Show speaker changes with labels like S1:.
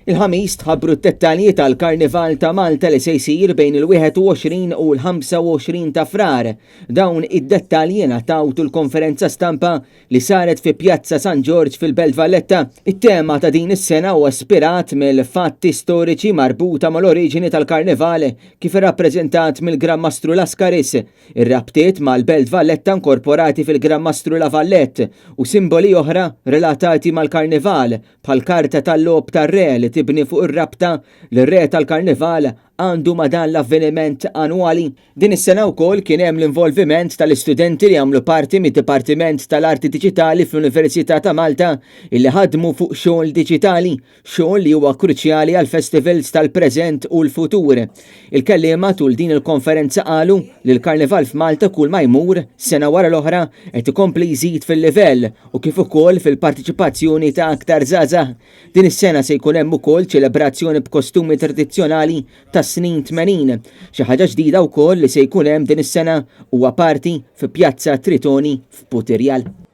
S1: Il-Ħamis tħabbru d-dettalji tal-Karnival ta' Malta li se jsir bejn il-21 u l-25 ta' Frar. Dawn id-dettalji ngħataw tul konferenza stampa li saret fi Pjazza San Ġorġ fil-Belt Valletta. It-tema ta' din is-sena huwa ispirat mill-fatti storiċi marbuta mal-oriġini tal-Karnival kif irrappreżentat mill-Gran Mastru Lascaris, ir-rabtiet mal-Belt Valletta nkorporati fil-Gran Mastru La Vallette u simboli oħra relatati mal-Karnival bħall-karta tal-logħob tar-re li tibni fuq ir-rabta li r-re tal-Karnival għandu ma' dan l-avveniment annwali. Din is-sena wkoll kien hemm l-involviment tal-istudenti li jagħmlu parti mid-Dipartiment tal-Arti Diġitali fl-Università ta' Malta illi ħadmu fuq xogħol diġitali, xogħol li huwa kruċjali għall-festivals tal-preżent u l-futur. Il-kelliema tul din il-konferenza qalu li l-Karnival f'Malta kull ma jmur, sena wara l-oħra, qed ikompli jżid fil-livell u kif ukoll fil-parteċipazzjoni ta' aktar żgħażagħ. Din is-sena se jkun hemm ukoll ċelebrazzjoni b'kostumi tradizzjonali tas-snin 80. Xi ħaġa ġdida wkoll li se jkun hemm din is-sena huwa party fi Pjazza Tritoni f'Putirjal.